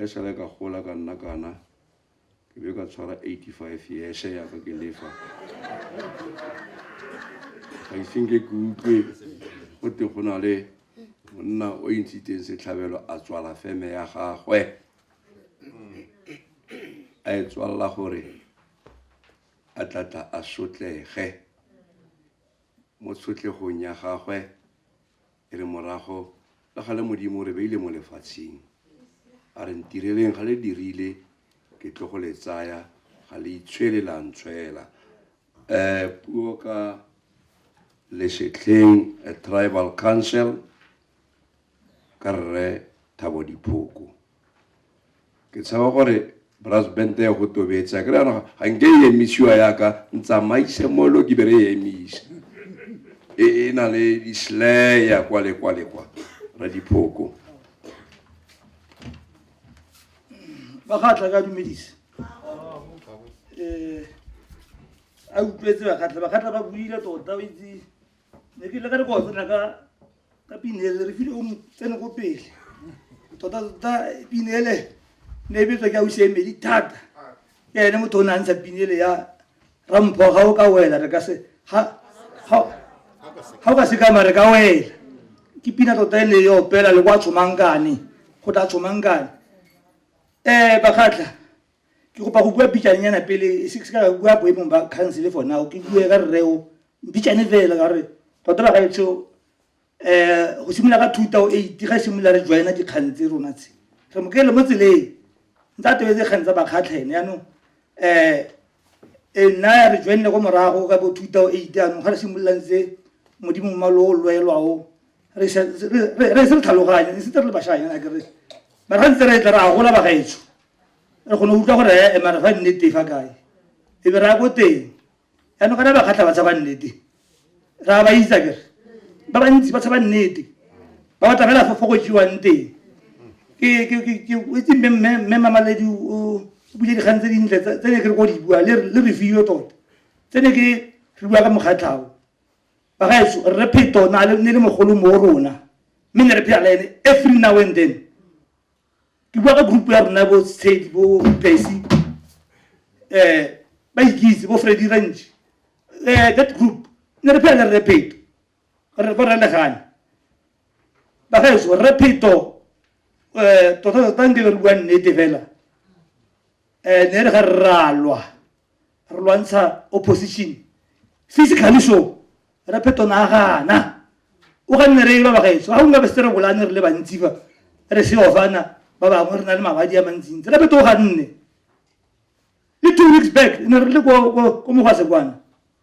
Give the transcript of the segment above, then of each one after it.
Ga e sale ka gola ka nna kana, ke be ka tshwara 85 years yaka ke lefa. Ga ise nke ke utlwe go te go na le monna o intshitseng setlhabelo a tswala feme ya gagwe, a e tswalela gore a tlatla a sotlege mo tshotlegong ya gagwe. E re morago le gale Modimo re beile mo lefatsheng, a re ntireleng, ga le dirile ke tlo go le tsaya, ga le itshwele la ntshwela. Puo ka Lesetlheng Tribal Council ka Rre Thabo Diphoko. Ke tshaba gore brass band ya go tobetsa ke re ga nke e emisiwa yaka ntsamaise molo ke be re e emisa e na le di-slayer kwa le kwa le kwa ra Diphoko. Ba ga tla ka dumedisa a utlwetse bakgatla bakgatla ba buile tota o itse ne ke le ka re ko tsena ka ka pinele re file o tsene ko pele tota tota pinele ne e betswa ke ausi emedi thata ke ene motho o ne a ntsha pinele ya Rampho ga o ka wela re ka se ga o ka sekama re ka wela ke pina tota e le e opela le kwa Tshomankane go tla Tshomankane. Bakgatla ke kopa go bua pitšanenyana pele se ka bua boemong ba council for now ke bue ka rreo mpitšane fela ka gore tota bagaetsho go simolola ka 2008 ga simolola re joina dikgang tse rona tse re mo kele mo tseleng ntse a tobetse kgang tsa bakgatlhene yaanong e nna re joinne ko morago ka bo 2008 yaanong ga re simololang tse Modimo malo o lwelwao re se re tlhaloganye se re le bašanyana ke re mara ga ntse re tla re a gola bagaetsho re kgone go utlwa gore e mara fa nnete fa kae e be re ya ko teng yaanong kana bakgatlha ba tshaba nnete re a ba itsa kere ba bantsi ba tshaba nnete ba batla fela fo go jewang teng ke itse mme Mamaledi o bule dikgang tse dintle tse ne ke re ko di bua le re fiwe tota tse ne ke re bua ka mokgatlhao. Bagaetsho Rre Pheto na ne le mogolo mo rona mme ne re phela le ene every now and then. Ke bua ka group ya rona bo Tshedi bo Percy ba ikitse bo Freddy Ranch that group ne re phela le Rre Pheto re bo relegane. Bagaetsho Rre Pheto tota tota nke re bua nnete fela ne re ga re ralwa re lwantsha opposition physically so Rre Pheto na gana o ganne re ba bagaetsho ga gongwe be setse re bolane re le bantsi fa re se ofana ba bangwe re na le mabadi a mantsintsi. Rre Pheto o ganne le 2 weeks back ne re le ko Mogwasekwana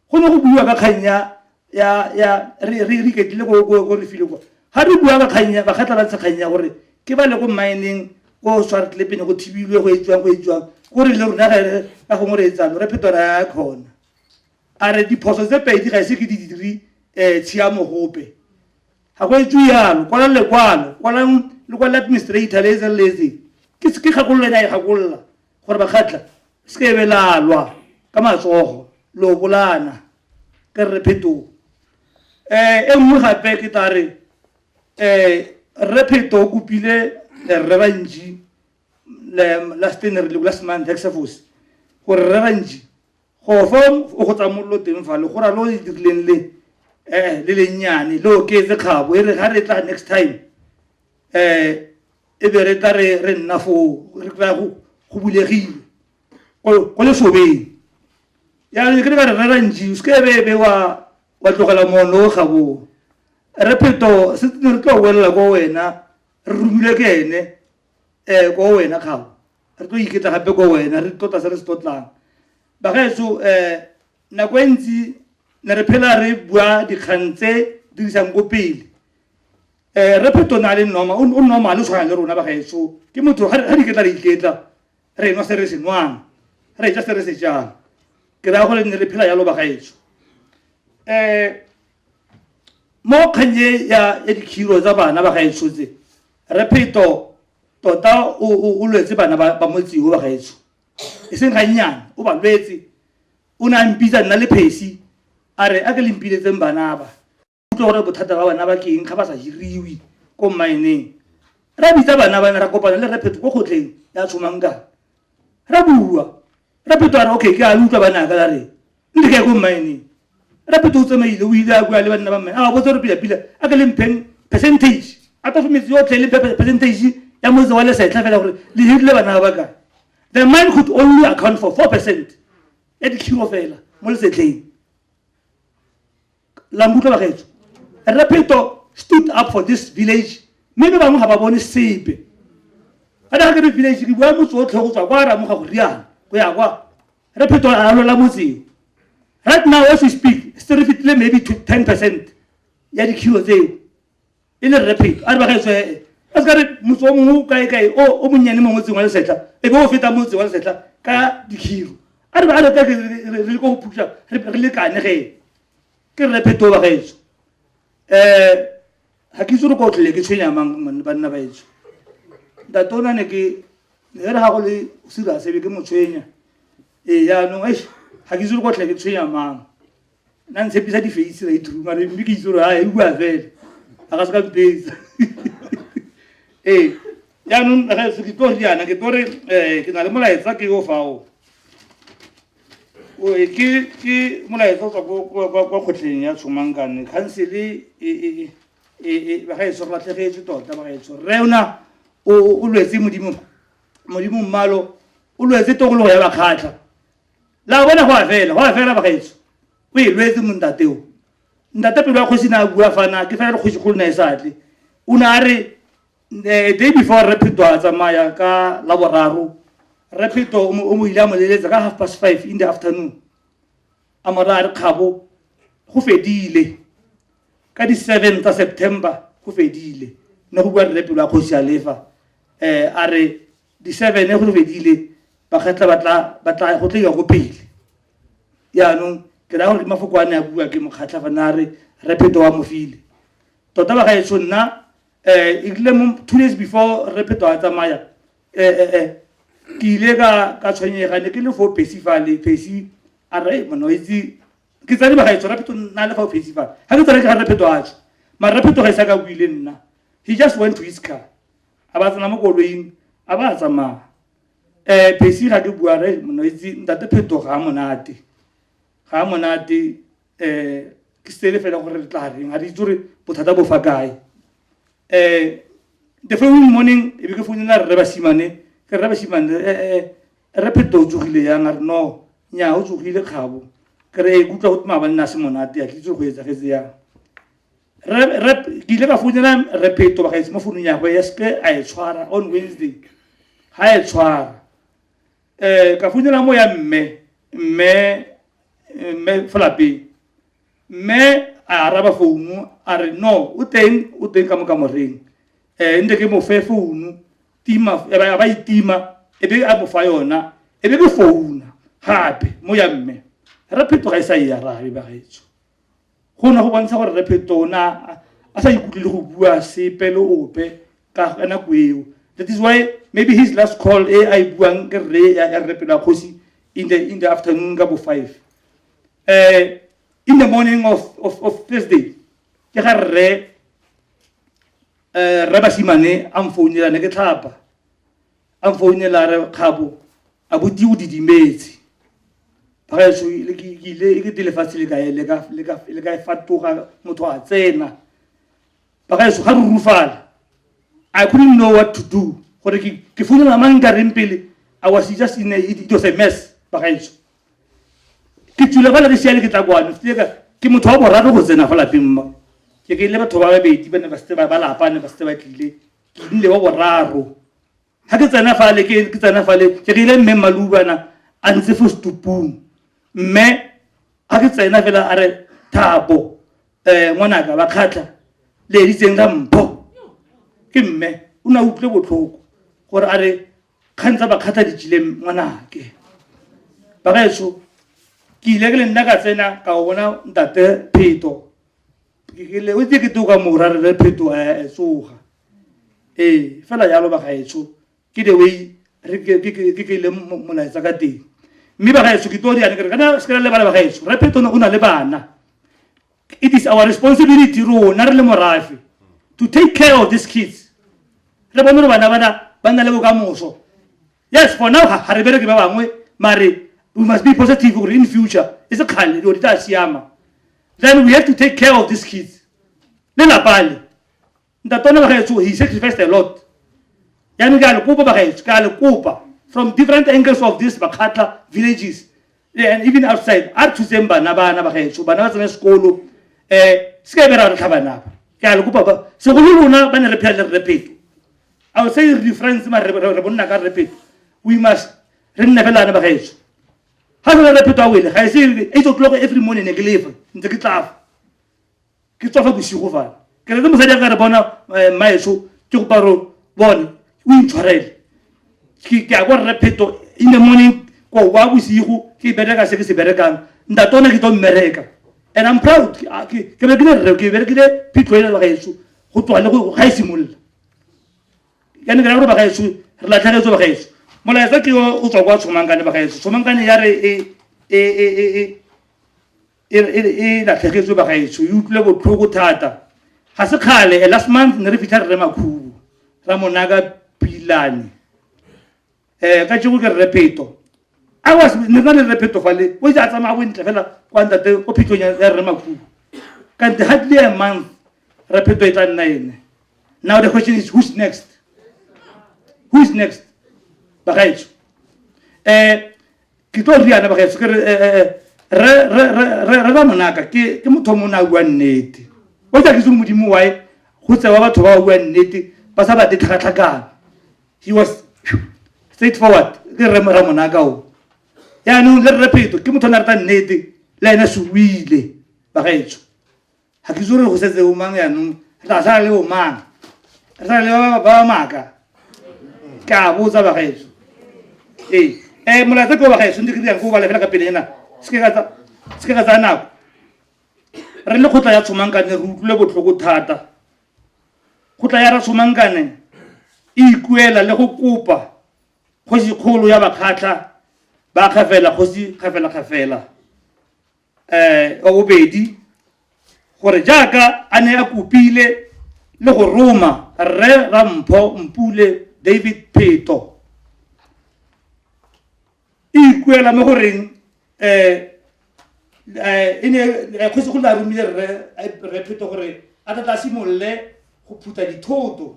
go ne go buiwa ka kgang ya ya ya re re re iketlile ko ko ko re file kwa ga re bua ka kgang ya bakgatla ba ntsha kgang ya gore ke ba le ko mining ko Swartlepene go thibilwe go etswang go etswang ko re le rona ga ka gongwe re etsang Re Pheto ra ya khona a re diphoso tse pedi ga ise ke di dire tshiamo gope ga go etswe yalo kwala lekwalo kwalang lekwalo la administrator le etse le etse ke ke kgakololo ene a e gakolola gore bakgatla se ke be la lwa ka matsogo lo bolana ke Rre Phetogo. E nngwe gape ke tla re Rre Pheto o kopile Rre Rantši last ne re le last month exafos gore Rre Rantši go fa o go tsa mollo teng fa le gora lo le dirileng le le lennyane le oketse kgabo e re ga re tla next time e be re tla re re nna foo re kry go bulegile ko lesobeng jaanong ke re ka re Rre Rantši o seke be be wa wa tlogela mono o gaboo Rre Pheto se ne re tlo boelela ko wena re romilwe ke ene ko wena kgabo re tlo iketla gape ko wena re tlotla se re se tlotlang. Bagaetsho nako e ntsi ne re phela re bua dikgang tse dirisang ko pele. Rre Pheto na le normal o normal o tshwana le rona bagaetsho ke motho ga re iketla re iketla re nwa se re se nwang re ja se re se jang ke raya gore ne re phela yalo bagaetsho. Mo kgannye ya dikhiro tsa bana bagaetsho tse Rre Pheto tota o lwetse bana ba motse o bagaetsho e seng gannyane o ba lwetse o ne a mpitsa nna le Phesi a re a ke le mpiletseng bana ba utlwa gore bothata ba bana ba ke eng ga ba sa hiriwe ko mmineng. Ra bitsa bana bana ra kopana le Rre Pheto ko kgotleng ya Tshomangkane. Ra bua. Rre Pheto a re okay ke a le utlwa banaka la reng. Nne ke ya ko mmineng. Rre Pheto o tsamaile o ile a bua le banna ba mmine a ba botsa gore pila pila a ke le mpheng percentage out of metse yotlhe le mphe percentage ya motse wa Lesetlha fela gore le hirile bana ba ba kae. The mine could only account for 4% ya dikhiro fela mo Lesetlheng. La nkutlwa bagaetsho? Rre Pheto stood up for this village mme ba bangwe ga ba bone sepe. Ka ga ke re village ke bua motse otlhe go tswa kwa Ramoga go riana go ya kwa. Rre Pheto a lwela motse. Right now as we speak, se re fetile maybe 10% ya dikhiro tseo. E le Rre Pheto a re bagaetsho ee a se ka re motse o mongwe kae kae o o monnyane mo motseng wa Lesetlha e be o feta motse wa Lesetlha ka dikhiro. A re a re re le ko go phusha re lekane ge. Ke Rre Pheto bagaetsho. Ga ke itse gore ko tlile ke tshwenya mang banna baetsho. Ntate o ne ke ne re ga go le serious be ke mo tshwenya. Ee jaanong eish ga ke itse gore ko tlile ke tshwenya mang. Nna ntshepisa di-face right through mare mme ke itse gore a e bua fela a ga se ka mpetsa. Ee jaanong bagaetsho ke tlo riana ke tlo re ke na le molaetsa ke yo fao. Ke ke molaetsa o tswa kwa kgotleng ya Tshomangkane khansele e e bagaetsho re latlhegetswe tota bagaetsho. Rre ona o lwetse modimo modimo mmalo o lwetse tokologo ya Bakgatla. La bona go a fela go a fela bagaetsho o e lwetse mo ntate o. Ntate pelo ya kgosi ne a bua fana ke fela re kgosi kgolo ne e sa tle. O ne a re day before Rre Pheto a tsamaya ka Laboraro, Rre Pheto o mo ile a mo leletsa ka 5:30 in the afternoon. A mo raya a re kgabo go fedile ka di 7 tsa September go fedile. Ne go bua Rre Pelo a kgosi a lefa a re di 7 go fedile Bakgatla ba tla ba tla go tla ko pele. Jaanong ke raya gore ke mafoko a ne a bua ke Mokgatla fa ne a re Rre Pheto wa mo file. Tota bagaetsho nna e rile mo 2 days before Rre Pheto a tsamaya ke ile ka ka tshwenyega ne ke le fo Phesi fale Phesi a re monna o itse ke tsane bagaetsho Rre Pheto nna le fa o Phesi fale ga ke tsane ke ga Rre Pheto a tswa mara Rre Pheto ga e sa ka buile nna he just went to his car a ba tsena mo koloing a ba tsamaya. Phesi ga ke bua re monna o itse ntate Pheto ga a monate ga a monate ke sele fela gore re tla reng ga re itse gore bothata bo fa kae. The following morning e be ke founela rre Basimane ke rre Basimane Rre Pheto o tsogile yang a re no nnyaa o tsogile kgabo ke re ke utlwa go maabane ne a se monate a ke itse go etsagetse yang. Ke ile ka founela Rre Pheto bagaetsho mo founung ya gagwe ya seke a e tshwara on Wednesday ga e tshwara. Ka founela mo ya mme mme mme fa lapeng mme a araba founu a re no o teng o teng ka mo kamoreng nte ke mo fe founu tima a ba itima e be a mo fa yona e be ke founa gape mo ya mme Rre Pheto ga e sa e arabe bagaetsho. Go ne go bontsha gore Rre Pheto o ne a sa ikutlwe le go bua sepe le ope ka nako eo. That is why maybe his last call e a e buang ke rre ya Rre Pelo ya Kgosi in the afternoon ka bo 5. In the morning of Thursday ke ga rre Rre Basimane a mfounela ne ke tlhapa. A mfounela a re kgabo abuti o didimetse. Bagaetsho ke ile e kete lefatshe le ka le ka le ka le ka fatoga motho a tsena. Bagaetsho ga rurufala. I couldn't know what to do. Gore ke ke founela mang ka reng pele. I was just in a, it was a mess bagaetsho. Ke tswile fa le re siale ke tla kwano. Ke motho wa boraro go tsena fa lapeng mma. Ke ke ile batho ba babedi ba ne ba setse ba lapa ne ba setse ba tlile. Ke nnile wa boraro. Ga ke tsena fale ke tsena fale ke rile mme Mmalubana a ntse fo setupung. Mme ga ke tsena fela a re Thabo ngwanaka Bakgatla le editseng ka mpho. Ke mme o ne a utlwile botlhoko gore a re kgang tsa Bakgatla di tsile ngwanake. Bagaetsho ke ile ke le nna ka tsena ka bona ntate Pheto. Ke le o itse ke toka mo ra re Pheto a tsoga. Ee fela jalo bagaetsho ke the way re ke ke ke ile molaetsa ka teng. Mme bagaetsho ke tlo diane ke re kana se ka lebala bagaetsho Rre Pheto o na le bana. It is our responsibility rona re le morafe to take care of these kids. Re bone gore bana bana ba nna le bokamoso. Yes, for now ga re bereke ba bangwe, mare we must be positive gore in future e se kgale dilo di tla siama. Then we have to take care of these kids. Le lapa le. Ntatona bagaetsho, he sacrificed a lot. Yaanong ke a le kopa bagaetsho, ke a le kopa from different angles of these Bakgatla villages and even outside, a re thuseng bana bana bagaetsho, bana ba tsene sekolo, se ka e be ra re tlha bana ba. Ke a le kopa ba, segolo lona ba ne re phela le Rre Pheto. I would say re friends mare re bonna ka Rre Pheto. We must re nne fela yana bagaetsho. Ga se Rre Pheto a wele, ga e se 8 o'clock every morning ne ke lefa, ntse ke tlafa. Ke tswa fa bosigo fana. Ke rete mosadi a ka re bona mmaetsho, ke kopa gore bone o intshwarele. Ke ya kwa Rre Pheto in the morning, ko wa bosigo ke bereka se ke se berekang. Ntate one ke tlo mmereka. And I'm proud. Ke berekile rre, ke berekile phitlho ena bagaetsho go tloga le go ga e simolola. Ke ne ke raya gore bagaetsho re latlhegetswe bagaetsho. Molaetsa ke yo o tswa kwa Tshomankane bagaetsho. Tshomankane ya re e latlhegetswe bagaetsho, e utlwile botlhoko thata. Ga se kgale, last month ne re fitlha Rre Makhubu, Ramonaka Pilane. Ka tšego ke Rre Pheto. I was ne na le Rre Pheto fale, o itse a tsamaya bontle fela kwa ntate ko phitlhong ya Rre Makhubu. Kante hardly a month Rre Pheto e tla nna ene. Now the question is, who's next? Who's next? Bagaetsho. Ke tlo riana bagaetsho, ke re re Ramonaka ke motho o mongwe a bua nnete. O tla ke itse Modimo why go tsewa batho ba ba bua nnete ba sa batle tlhakatlhakano. He was straightforward, ke Rre Ramonaka o. Yaanong le Rre Pheto ke motho o ne a rata nnete, le ene se buile bagaetsho. Ga ke itse gore go setse o mang yaanong, re tla sala le o mang? Re sala le ba ba maaka. Ke a botsa bagaetsho. Ee, molaetsa ke o bagaetsho, ntse ke dirang ke o bale fela ka pelenyana, se ke ka tsaya nako. Re le kgotla ya Tshomankane re utlwile botlhoko thata. Kgotla ya Ratshomankane e ikuela le go kopa kgosi kgolo ya Bakgatla ba Kgafela, kgosi Kgafela Kgafela wa bobedi, gore jaaka a ne a kopile le go roma Rre Rampho Mpule David Pheto, e ikuela mo goreng e ne kgosi kgolo a romile Rre Pheto gore a tla simolole go phutha dithoto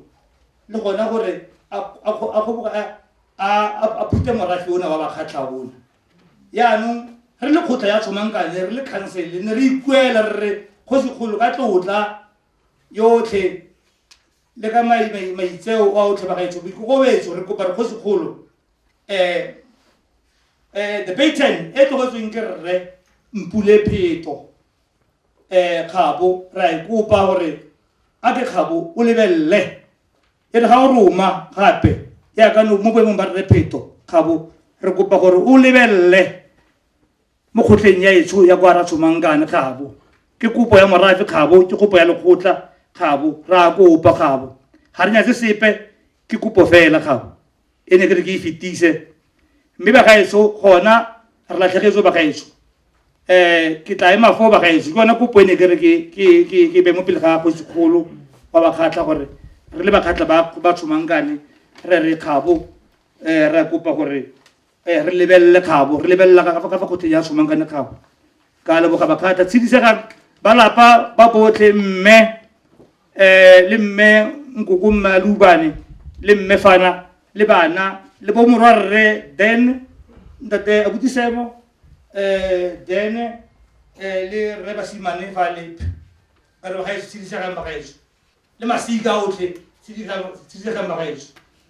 le gona gore a phute morafe ona wa Bakgatla ona. Yaanong re le kgotla ya Tshomankane, re le council, ne re ikuela re re kgosi kgolo ka tlotla yotlhe le ka maitseo a otlhe bagaetsho, boikokobetso, re kopa re kgosi kgolo the baton e tlogetsweng ke Rre Mpule Pheto Kgabo, re a e kopa gore a ke Kgabo o lebelele e re ga o roma gape yaka mo boemong ba Rre Pheto Kgabo, re kopa gore o lebelele mo kgotleng ya etsho ya kwa Ratshomankane Kgabo. Ke kopo ya morafe Kgabo, ke kopo ya lekgotla Kgabo, re a kopa Kgabo, ga re nyatse sepe, ke kopo fela Kgabo e ne ke re ke e fetise. Mme bagaetsho gona re latlhegetswe bagaetsho. Ke tla ema foo bagaetsho, ke yona kopo e ne ke re ke be mo pele ga kgosi kgolo wa Bakgatla, gore re le Bakgatla ba Tshomankane re re Kgabo, re kopa gore re lebelele Kgabo, re lebelela ka fa kgotleng ya Tshomankane Kgabo. Ka leboga Bakgatla, tshedisega ba lapa ba botlhe, mme le mme nkoko mme Alubane le mme Fana le bana le bo morwarre Dan, ntate abuti Semo, Dan le rre Basimane fale, ka re bagaetsho tshedisegang bagaetsho, le masika otlhe tshedisegang bagaetsho.